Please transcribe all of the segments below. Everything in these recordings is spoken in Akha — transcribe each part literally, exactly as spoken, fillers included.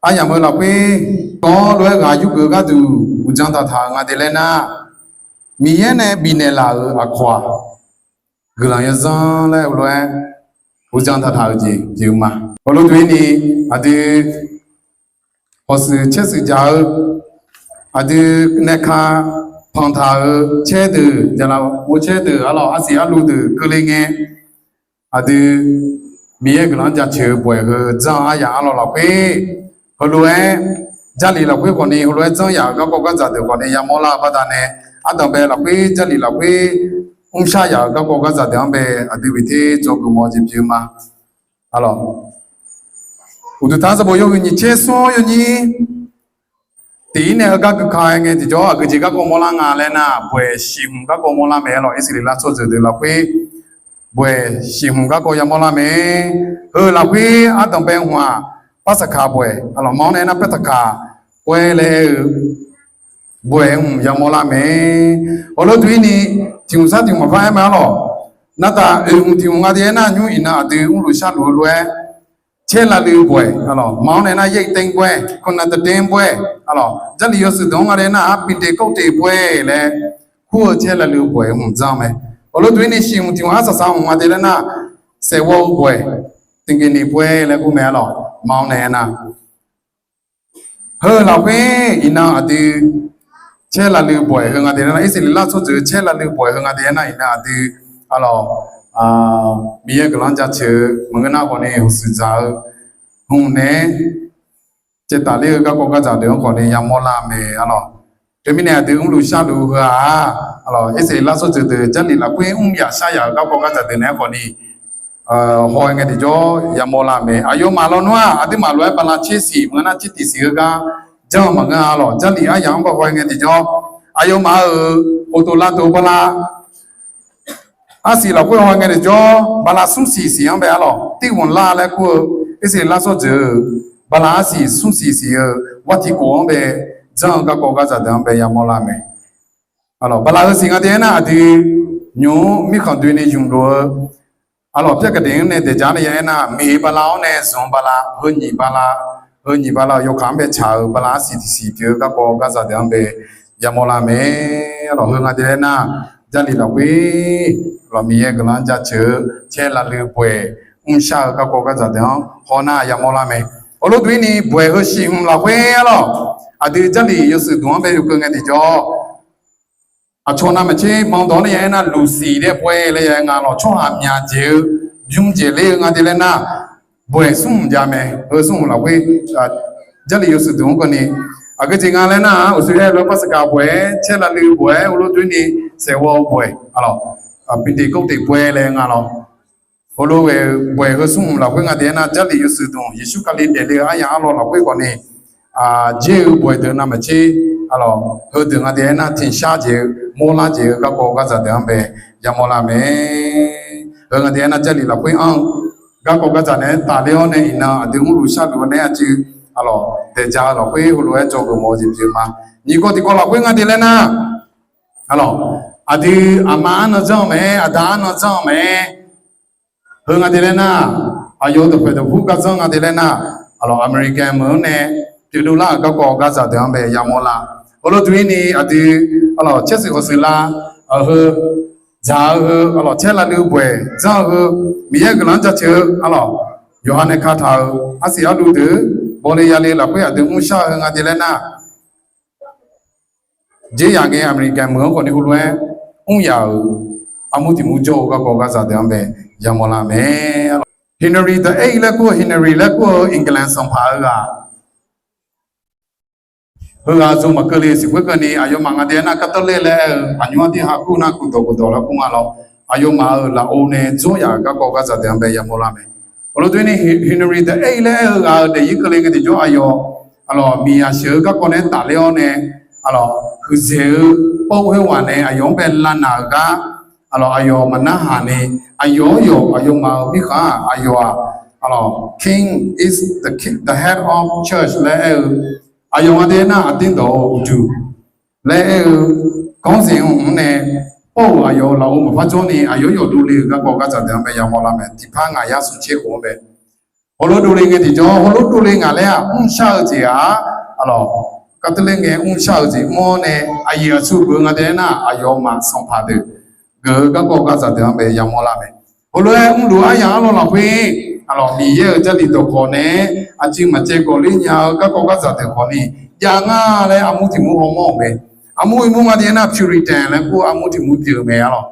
aryamq-eu lafkhoer, kawv lof-aer ghaq yurgeuf-eu gharduq uqdzan taqtaq-euq nga de laer nar, Miqyaer nae bifnaeq laf-euq aqkawq-aq, guiqlanq yarzanr laer heulof-aer uqdzan taqtaq-euq jeq pyeuf-eu ma. Heulof-aer ni, aqdui hawshuif caer shuif dzaq-eu, aqdui nae ka panq taq-euq caer deuq, jaqlaf ghovcaer deuq, arlawq arsiq arluv deuq keuvle ngae, aqdui Miqyaer guiqlanq jaceuq-eu bawaeq heu dzanr aryamq arlawq lafkhoer, heulof-aer Jarlif lafkhoer khawfni heulof-aer dzanr yaf-euq garkawv gardzaq deuq khawfni yamawr lar-eu baqdanae, ardanqbae lafkhoer Jarlif lafkhoer mrshar yaf-euq garkawv gardzaq deuq-anr bae aqdui bifter dzawgeuf mawf-eu jeq pyeuf-eu ma. Arlawq, uqduq taq sanqbof yawhuiq nyiq tser smr yawnyir tiq-ir nae heugar gui ka-aer ngae tiqjawr aqgeujeq garkawv mawrlar nga laer nar, bawaeq shiq hmq garkawv mawrlar mae. Arlawq, Irsaqleqlav tsawrjeuq deuq lafkhoer bawaeq shiq hmq garkawv yamawr lar mae. Heu lafkhoer ardanqbae hmq-aq, Parsaqkaq bawaeq, arlawq, ma-anr nae aernar Parsaqkaq khoer laer aer-eu bawaeq hmq yamawr lar mae. Heulof-aer ni, tiq hmq sar tiq hmq maqpar aer mae arlawq. Nartaf oeq hmq tiq hmq nga de aernar, nymr iqnan aqdui mrluf sharluf-eu lof-aer caer lavluiv bawaeq, arlawq, ma-anr nae aernar yaerteng bawaeq, kawnaeq taqdae bawaeq, arlawq, Jarlif yawshuif deuq-anr nga de aernar, bifdeq kawvdeq bawaeq laer kur-eu caer lavluiv bawaeq hmq dzanr mae. Heulof-aer ni shiq hmq tiq hmq arsaq saq hmq nga de laer nar, saeqghawv-eu bawaeq, tiqgeqniq bawaeq laer kur mae arlawq, ma-anr nae aernar. Heu lafkhoer iqnan aqdui caer lavluiv bawaeq heu nga de laer nar, Irsaqleqlav tsawrjeuq caer lavluiv bawaeq heu nga de aernar, iqnan aqdui, arlawq, Miqyaer guiqlanq jaceuq-eu maqngeur nar khawfni hawshuif dzaq-eu hmq nae caevtaf ler-eu garkawv gardzaq deuq-anr khawfni yamawr lar mae arlawq. Teumirnae aqdui mrluf sharluf heu-aq, arlawq, Irsaqleqlav tsawrjeuq deuq Jarlif lafkhoer mr yaf shar yaf-euq garkawv gardzaq deuq naeq-aer khawfni haw-aer ngae tiqjawr yamawr lar mae. Aqyawfmaf lawnmr-aq, aqduimaf lof-aer bala tser siq maqngeur nar tser tiq siq heugar janr-eu maqngeur arlawq. Jarlif aryamq-anr bae haw-aer ngae tiqjawr, aqyawfmaf-euq khoftof lavtof bala arsiq lafkhoer haw-aer ngae tiqjawr, bala smr siq siq-anr bae arlawq, tirghaq lar laer kur-eu, Irsaqleqlav tsawrjeuq-euq bala arsiq smr siq siq-eu, bar tiqkhof-anr bae janr-eu garkawv gardzaq deuq-anr bae yamawr lar mae. Arlawq, bala heu siq nga de aernar, aqdui nymq-mr mirkhanq doeni ymq lof-eu, arlawq, pyaer kaqdeq-anr nae daeq ja nae ya aernar, miq bala-awr nae zanq bala, heu nyiq bala, heu nyiq bala yawkaq-anr bae tsaq-eu bala arsiq tiq siq pyeuf-eu garkawv gardzaq deuq-anr bae yamawr lar mae. Arlawq, heu nga de aernar, Jarlif lafkhoer, arlawq, Miqyaer guiqlanq jaceuq-eu caer lavluiv bawaeq mrshar-eu garkawv gardzaq deuq-anr haw nar yamawr lar mae. Heulof-aer ni bawaeq heu shiq hmq lafkhoer arlawq, aqdui Jarlif yawshuif deuq-anr bae oekeuv ngae tiqjawr, aqcawq navmaqtser mandawq-anr nae ya aernar, luqsiq laer bawaeq laer ya aer nga lawq, tsawrhaq myaq jeq-eu bymr jeq ler-eu nga de laer nar, bawaeq smr hmq jav mae. Heu smr hmq lafkhoer Jarlif yawshuif deuq-anr keuvni aqgeujeq nga laer nar-aq, uqshoe aer-eu lof-aer Parsaqkaq bawaeq, caer lavluiv bawaeq, heulof-aer ni saeqghawv-eu bawaeq, arlawq, bifdeq kawvdeq bawaeq laer nga lawq. Heulof-aer bawaeq heu smr hmq lafkhoer nga de aernar, Jarlif yawshuif deuq Yeqsur Kali daefle-eu aryamq arlawq lafkhoer khawfni, aq, dzer-eu bawaeq deuq navmaqtser, arlawq, heudeuq nga de aernar, tiqshar jeq-eu, mawrlar jeq-eu garkawv gardzaq deuq-anr bae yamawr lar mae. Heu nga de aernar, Jarlif lafkhoer anr-eu garkawv gardzaq naeq-aer tafler-awr nae iqnan aqdui mrluf sharluf-eu nae aqdui, arlawq, daeq ja-eu lafkhoer heulof-aer dzawgeuf mawf-eu jeq pyeuf ma. Nyiq kawv tiq kawv lafkhoer nga de laer nar, arlawq, aqdui aqma arnan janr-eu mae, aqda arnan janr-eu mae. Heu nga de laer nar, aqyawf-eu dawqpaeq dawqbur gar dzanr nga de laer nar, arlawq, American meuq-anr nae pyeufdov lar-euq garkawv gardzaq deuq-anr bae yamawr lar. Heulof-aer ni aqdui, arlawq, caer shuif khawf shuif lar, heu, dzaq-eu heu, arlawq, caer lavluiv bawaeq dzanr-eu heu, Miqyaer guiqlanq-anr jaceuq-eu, arlawq, yawqha nae kataq-euq arsiq arluv deuq, bawle yale lafkhoer aqdui mrshar-eu heu nga de laer nar, dzer yaq ngae American meuq-anr khawfni heulof-aer mr yaf-euq armur tiq mur jawr-eu garkawv gardzaq deuq-anr bae yamawr lar mae. Henry the Eighth laer kur-eu, Henry laer kur-eu England sanqpaq-eu ghaq, heughaq-eu zmq maqkeuv le siq khoerkeuvni aqyawfmaf nga de aernar, Catholic laer aer-eu aqnymr-anr tirha kur nar, kuqdawq kuqdawq laer kur nga lawr. Aqyawfmaf-euq lafov nae dzawr yaf-euq garkawv gardzaq deuq-anr bae yamawr lar mae. Heulof-aer ni Henry the Eighth laer aer-eu ghaq-euq daefzir keuvle ngae tiqjawr aqyawf, arlawq, miqyaq sheuq-eu garkawv nae-aer tafler-awr nae, arlawq, huiqdzaeq-eu pov khoerghaq nae aqyawf-anr bae lavnaq-euq gar, arlawq, aqyawf maqnarhaq ni, aqyawf-anr yawf aqyawfmaf-euq mirkhanq-aq aqyawf-aq, arlawq, King is the, the head of church laer aer-eu, aqyawf nga de aernar aqdir dawq-eu uqduq laer aer-eu, ganrzaeq-eu hmq-anr nae pov-euq aqyawf-euq lafov maqpar jawr ni aqyawf-anr yawf dovle-euq garkawv gardzaq deuq-anr bae yamawr lar mae. Tiqpar ngaq yar smr tser khof-anr bae Heulof dovle ngae tiqjawr, heulof dovle ngaq laer-aq, mrshar-eu jeq-aq, aqlawq, kavteuv ler ngae mrshar-eu jeq mr-awr nae, aqyuif aqtsu geuf nga de aernar, aqyawfmaf sanqpaq deuq geuf-eu garkawv gazaq deuq-anr bae yamawr lar mae. Heulof-aer mrluf-eu aryamq arlawr lafkhoer, aqlawq, Miqyaer-euq Jarlif dawqkawq nae-aer aqcuiv maqcaev gawq ler nya-eu garkawv gazaq deuq khawf ni jav nga laer armur tiq mur hawmawr-euq mae. Armur irmur nga de aernar, Puritan laer kur-eu armur tiq mur pyeuf-eu mae arlawq.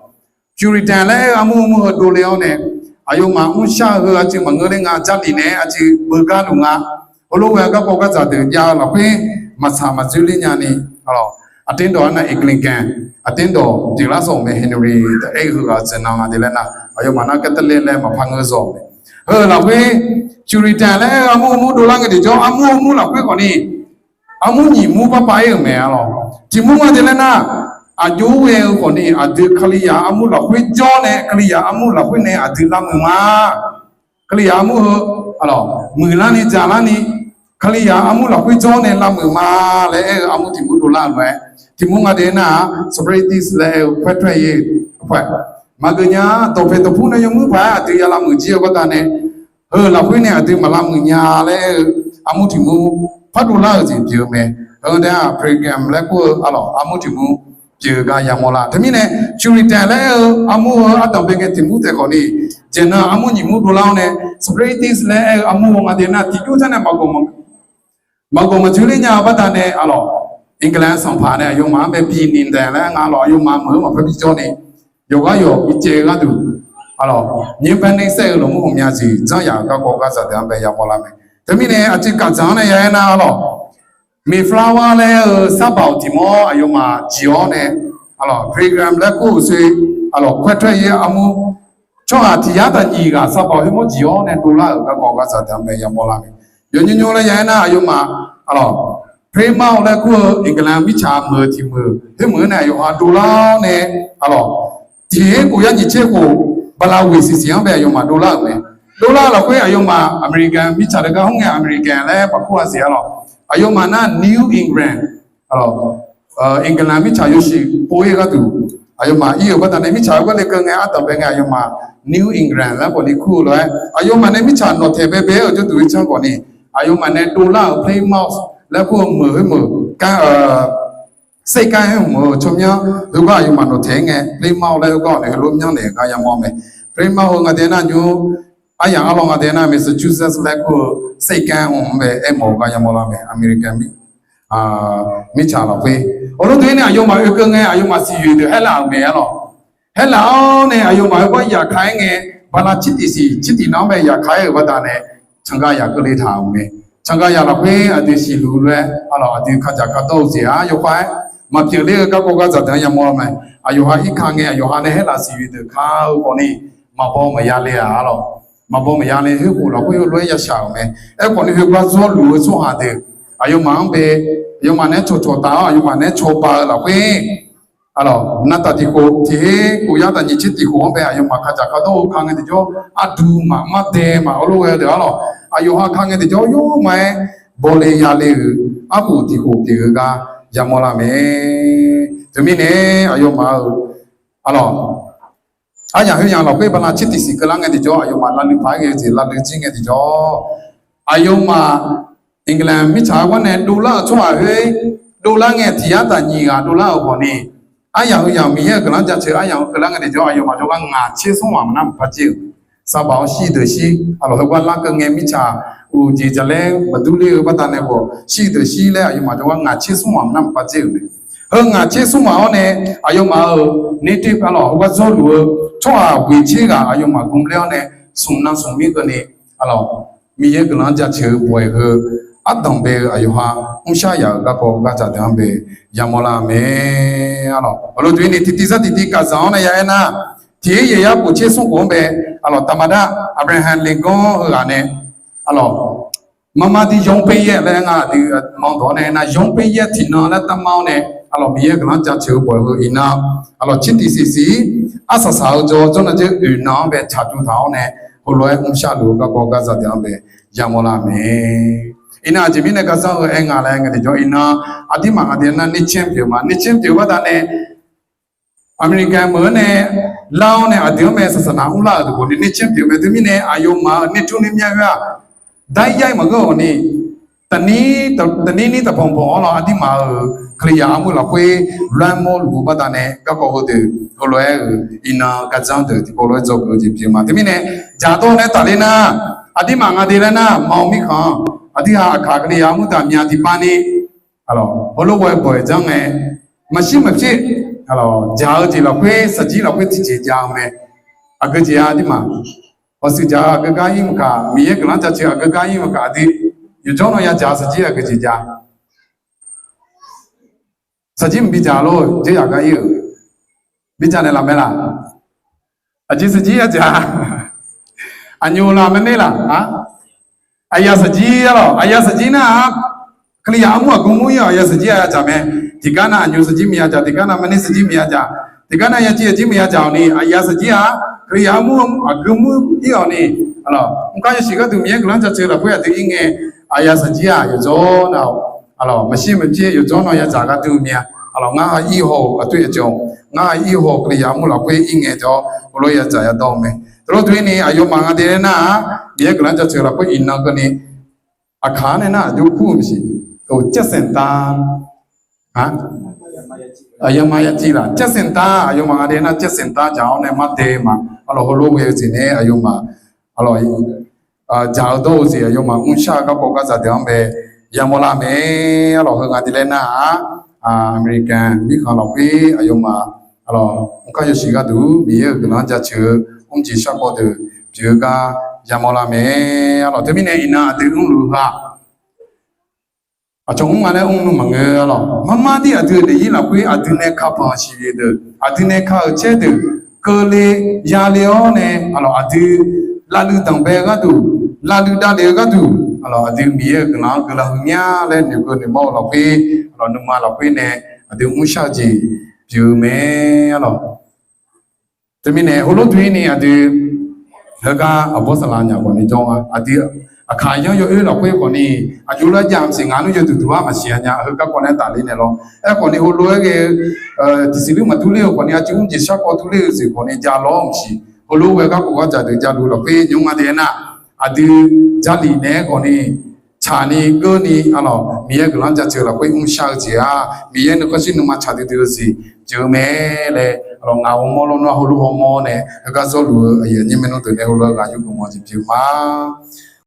Puritan laer aer-eu armur mur heu dovle-awr nae, aqyawfmaf mrshar-eu heu aqcuiv maqngeur ler nga, Jarlif nae-aer aqcuiv beugar luf nga. Heulof ghae-eu garkawv gazaq deuq jav-eu lafkhoer maqtsaq maqdzoer ler nyani, aqterdawq arnav Anglican, aqterdawq pyeuflar sawq-euq mae, Henry taef-aer heughaq-eu tsaeqnan nga de laer nar, aqyawfmaf nar Catholic laer maqpar ngeur zawq-euq mae. Heu lafkhoer Puritan laer aer-eu armur mur dovlar ngae tiqjawr, armur mur lafkhoer khawf ni armur nyiq mur parpav ir-euq mae arlawq. Tiq mur nga de laer nar, aqjox-aer ghae-eu khawf ni aqdui Kalizaq armur lafkhoer jawr nae, Kalizaq armur lafkhoer nae aqdui lavmuiq ma. Kalizaq armur heu, aqlawq, muiqlar ni dzaqlar ni, Kalizaq armur lafkhoer jawr nae lavmuiq ma laer aer-eu armur tiq mur dovlar-euq mae. Tiq mur nga de aernar-aq, separatist laer aer-eu khoertav-ir khoer, maqgeuf nya, dawqpaeq dawqpur nae yawmuiq paq-aer aqdui ya lavmuiq jir-eu baqdanae, heu lafkhoer nae aqdui maq lavmuiq nya laer aer-eu armur tiq mur par dovlar-euq jeq pyeuf-eu mae. Heu-anr dae-aq Pilgrim laer kur-eu aqlawq armur tiq mur pyeuf-eu gar yamawr lar. Teumirnae Puritan laer aer-eu armur heu ardanqbae ngae tiq mur taef khawf ni, jeqnan armur nyiq mur dovlar-awr nae, separatist laer aer-eu armur nga de nar tiqjur tar nae maqgawq maqgawq maqdzoer ler nya-eu baqdanae aqlawq, England sanqpaq nae aqyawfmaf-anr bae bi ni daeq laer nga lawq, aqyawfmaf meuq-eu maqpar bijawr ni, yawqghaq yawq bicaev-eu gharduq, aqlawq, nymr paer nae saer-eu lawqmur ghawqmya jeq janr yaf-euq garkawv gazaq deuq-anr bae yamawr lar mae. Teumirnae aqcuiv kaqdzaq-anr nae ya aernar aqlawq, Mayflower laer aer-eu sarbaq-awq tiq mawr aqyawfmaf jiq-awr nae, aqlawq, Pilgrim laer kur-euq sher, aqlawq, khoertav-ir armur, tsawrhaq tiq yar taq nyiq ghaq sarbaq khoermawr jiq-awr nae dovlar-euq garkawv gazaq deuq-anr bae yamawr lar mae. Yawnymr nymr laer ya aernar aqyawfmaf, aqlawq, Plymouth laer kur-eu England mirtsaq meuq tiq meuq khoermeuq-anr nae aqyawfmaf dovlar-awr nae, aqlawq, tiq her khof yar nyiq tser khof bala ghoeq siqsiq-anr bae aqyawfmaf dovlar-euq mae. Dovlar-eu lafkhoer aqyawfmaf American mirtsaq teugar hmr ngae American laer maqkur-a siq arlawq. Aqyawfmaf nar New England, aqlawq, England mirtsaq yawshuif pov-ir gharduq, aqyawfmaf ir-euq baqdanae mirtsaq-eu gar lekeuv ngae ardanqbae ngae aqyawfmaf New England laer khawf ni kur-eu lof-aer aqyawfmaf nae mirtsaq nawqtaeq baebae-aer-euq jawrduq-ir canr khawf ni, aqyawfmaf nae dovlar-euq Plymouth laer kur-eu meuq khoermeuq, serkanr-aer hmq-eu tsawrmyanr heugar aqyawfmaf nawqtaeq-aer ngae Plymouth laer heugar-awq nae heulof myanrnaeq-eu gar yamawr mae. Plymouth heu nga de nar nymr, aryamq arlawr nga de nar Massachusetts laer kur-eu serkanr hmq-anr bae aermawf-eu gar yamawr lar mae. American mir mirtsaq lafkhoer, heulof deuq-ir nae aqyawfmaf oekeuv ngae aqyawfmaf siqyoeq deuq haerlaf-euq mae arlawq. Haerlaf-awr nae aqyawfmaf heugar yaqka-aer ngae, bala tser tiq siq tser tiq nan-anr bae yaqka-aer-euq baqdanae, canqga yaq keuvle taq-euq mae. Canqga yaq lafkhoer aqdui siqluf lof-aer arlawq, aqdui kajaq kadawr-eu jeq-aq yawkhav-aer maqpyeuf ler-eu garkawv gazaq deuq-anr yamawr mae. Aqyawfha irka ngae aqyawfha nae haerlaf siqyoeq deuq ka-eu khawf ni, maqbaw maqya le-aq arlawq. Maqbaw maqya le, khoerkhof lafkhoer heulof-aer yashaq-euq mae. Aerkhawf ni heugar zawrluf-eu tsawrhaq deuq, aqyawfmaf-anr bae, aqyawfmaf nae cawqcawq taf-awr aqyawfmaf nae cawba-eu lafkhoer, arlawq, navtaf tiq khof tiq her khof yar taf nyiq tser tiq khof-anr bae aqyawfmaf kajaq kadawr-eu ka ngae tiqjawr, arduq maf mardae maf heulof ghae-eu deuq arlawq, aqyawfha ka ngae tiqjawr yawma-aer bawle yale-euq arkhof tiq khof pyeuf-eu gar yamawr lar mae. Teumirnae aqyawfmaf-euq, arlawq, aryamq khoeryamq lafkhoer bala tser tiq siq keuvlar ngae tiqjawr aqyawfmaf lavluiv paq-aer ghae-eu jeq lavluiv jir ngae tiqjawr, aqyawfmaf England mirtsaq-eu gar nae dovlar-euq tsawrhaq khoer, dovlar ngae tiq yar taf nyiq ghaq dovlar-euq khawf ni, aryamq khoeryamq Miqyaer-euq guiqlanq jaceuq aryamq-eu keuvlar ngae tiqjawr aqyawfmaf jawrgar ngaq tser smr maq maq nar maqpar jir-euq. Saqbaq-awr shir deuq shir, arlawq, heugar larkeuv ngae mirtsaq uqjeq jaqlaer maqdur ler-eu baqdanae khawf shir deuq shir laer aqyawfmaf jawrgar ngaq tser smr maq maq nar maqpar jir-euq mae. Heu ngaq tser smr maq-awr nae aqyawfmaf-euq native arlawq heugar zawrluf-eu tsawrhaq ghoeq tser ghaq aqyawfmaf gmq ler-awr nae smq nan smq mir keuvni, arlawq, Miqyaer guiqlanq jaceuq-eu baw-aeq heu ardanqbae-eu aqyawfha mrshar yaf-euq garkawv gazaq deuq-anr bae yamawr lar mae. Arlawq, heulof deuq-ir ni tiqtiv sar tiqtiv kaqzaq-anr nae ya aernar, tiq her yaeq yar khof tser smr khof-anr bae, arlawq, taqmaqdar Abraham Lincoln heughaq nae, arlawq, mama di yawr paer yaer laer nga aqdui mandawq-awr nae nar yawr paer yaer tiqnan laer tavma-awr nae, arlawq, Miqyaer guiqlanq jaceuq-eu baw-aeq heu iqnan, arlawq, tser tiq siq siq-ir arsaq saq-eu jawr jawrnan jir oeq nan-anr bae tsaqduq taq-awr nae, heulof-aer mrshar luf-eu garkawv gazaq deuq-anr bae yamawr lar mae. Iqnan aqjeq mirnae gazanr heu aer nga laer ngae tiqjawr iqnan, aqdirmaf nga de nar နှစ်ချင်း pyeuf ma, နှစ်ချင်း pyeuf-eu baqdanae, American meuq-anr nae lar-awr nae aqdui-anr mae saqsaq naq mrlar-euq deuq khawf ni နှစ်ချင်း pyeuf mae. Teumirnae aqyawfmaf-euq နှစ်ချင်း ni myav khoer-aq, Daryar-ir maqngeur-awq ni, taqnir ni taqpanq panq-awr lawr, aqdirmaf-euq Kalizaq armur lafkhoer loarmawr luf-eu baqdanae garkawv heudeuq heulof-aer-euq iqnan gardzanr deuq tiqpov lof-aer dzawgeuf-eu jeq pyeuf ma. Teumirnae dzaqdawr nae tafler nar, aqdirmaf nga de laer nar, maqaw mirkhanq-anr aqdirghaq aqkaq Kalizaq armur daqmya tiqpav ni, heulof ghae bawq-aer janr ngae, maqshir maqpyeuf, dzaq-eu jeq lafkhoer, shaqjir lafkhoer tiqjeq jav-eu mae. Aqgeu jeq-a aqdirmaf, hawshuif dzaq-eu aqgeu gar ir maqkaq, Miqyaer guiqlanq jaceuq aqgeu gar ir maqkaq, aqdui yawqjawr nawr yadzaq-eu shaqjir aqgeu jeq jav. Shaqjir maqbi dzaq lor, dzerzaq gar ir-euq. Bi dzaq naeqlaf mae laq? Aqjeq shaqjir yadzaq. Aqnyoq laf maner laq? Aqyaf shaqjir-a lawq. Aqyaf shaqjir nar-aq, Kalizaq armur aqgeu mur ir-awq, aqyaf shaqjir-a yadzaq mae. Tiqgar nav aqnyoq shaqjir maqya dzaq, tiqgar nav maner shaqjir maqya dzaq, tiqgar nav yaciv aqjir maqya dzaq-awq ni, aqyaf shaqjir-a, Kalizaq armur aqgeu mur ir-awq ni, mqkar yawshuif gharduq Miqyaer guiqlanq jaceuq lafkhoer aqdui ir ngae, aqyaf shaqjir-aq yawqjawr nav-awq. Maqshir maqpyeuf yawqjawr nawr yadzaq gharduq mya. Ngar ha ir haw-euq aqtoer yajawq, ngar ha ir haw-euq Kalizaq armur lafkhoer ir ngae jawr, heulof yadzaq yadawr-eu mae. Teulof teuir ni aqyawfmaf nga de laer nar-aq, Miqyaer guiqlanq jaceuq lafkhoer iqnan keuvni, aqkaq-anr nae nar aqjox kur-eu maqsiq. Ov, จัดแสงตา aqyawfmaf yaciv laf, จัดแสงตา aqyawfmaf nga de nar จัดแสงตา dzaq-awr nae mar dae ma. Arlawq heulof ghae-eu jeq nae aqyawfmaf, arlawq, dzaq-eu dawr-eu jeq aqyawfmaf mrshar-eu garkawv gar zaqdeuq-anr bae yamawr lar mae. Arlawq heu nga de laer nar-aq, American mirkhanq lafkhoer aqyawfmaf, arlawq, mqkar yawshuif gharduq Miqyaer-euq guiqlanq jaceuq-eu mrjeq sharkawv deuq pyeuf-eu gar yamawr lar mae. Arlawq teumirnae iqnan aqdui mrluf ha aqcawq mr nga laer mrluf maqngeur. Arlawq marmar dir aqdui-euq daefzir lafkhoer aqdui nae kapanq siqle deuq, aqdui nae ka-euq caer deuq, keuvle yale-awr nae, arlawq aqdui lavluiv danqbae-eu gharduq, lavluiv davlef-eu gharduq, arlawq aqdui Miqyaer-euq guiqlanq-anr guiqlanq huiqmya laer noeqkeuv noeqmawr-eu lafkhoer, arlawq nuima lafkhoer nae aqdui mrshar-eu jeq pyeuf-eu mae. Arlawq teumirnae heulof teuir ni aqdui heugar aqbawr saqlaq nyaf khawf ni jawr-a, aqdui aqkaq yanr yawoer lafkhoer khawf ni, aqjox lar jav maqsiq, ngaq nmr yawduq duq-ar maqsiq-a nya. Heugar khawf nae tafler nae lawr. Aerkhawf ni heulof-aer ghae-eu tiqsiq luf maqdur ler-eu khawf ni, aqjeq mrjeq sharkawv dur ler-eu jeq khawf ni ja lawr maqsiq. Heulof ghae garkawv gar zaqdeuq ja luf lafkhoer nymr nga de aernar, aqdui Jarlif naeq-aer khawf ni, tsaqni keuvni, arlawq Miqyaer guiqlanq jaceuq lafkhoer mrshar-eu jeq-aq, Miqyaer nuikhanr shir nuima tsaq duidui-eu jeq pyeuf-eu mae laer, arlawq ngaq ghawrmawr lawrnar heulof ghawrmawr nae heugar zawrluf-eu aqyuif aqnyir maernmr deuq nae heulof-aer ghaq yur guiqlanq jeq pyeuf ma.